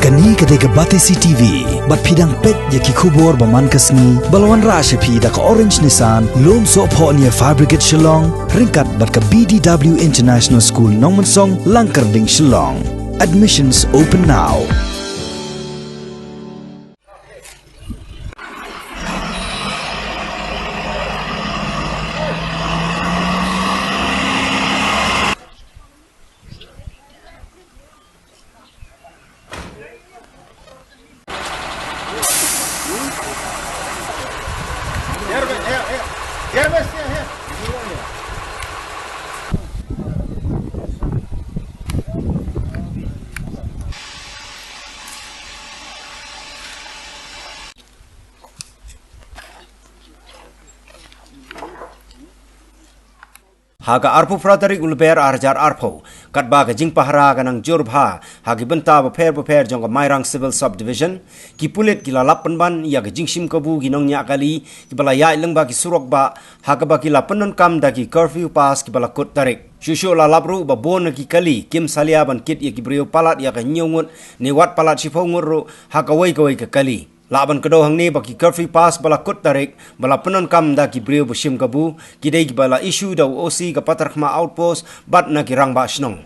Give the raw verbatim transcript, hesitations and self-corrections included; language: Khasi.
Kane ka dei ka Batesi T V, bad phi dang peit ïa ki khubor ba man ka sngi, ba la wanrah sha phi da ka Orange Nissan, Lumsohphoh near Fire Brigade Shillong, ryngkat bad ka B D W International School Nongmensong, Langkyrding, Shillong. Admissions open now. Ha ka arphew phra tarik u Lber ar hajar arphew, katba ka jingpahara ka nang jur bha ha ki bynta bapher bapher jong ka Mairang Civil Subdivision, ki pulit ki la lap pynban ïa ka jingshim kabu ki nongñiah kali kiba la ïaid lyngba ki surok bah, ha kaba ki la pyndonkam da ki curfew pass kiba la kut tarik. Shuh shuh la lap ruh ba bun na ki kali kim salia ban kit ïa ki briew palat ïa ka hynñiew ngut ne wat palat shiphew ngut ruh ha kawei kawei ka kali. Lah ban kdew hangne ba ki curfew pass ba la kut tarik ba la pyndonkam da ki briew ba shim kabu, ki dei kiba la issue da u O C ka Patharkhmah Outpost bad na ki rangbah shnong.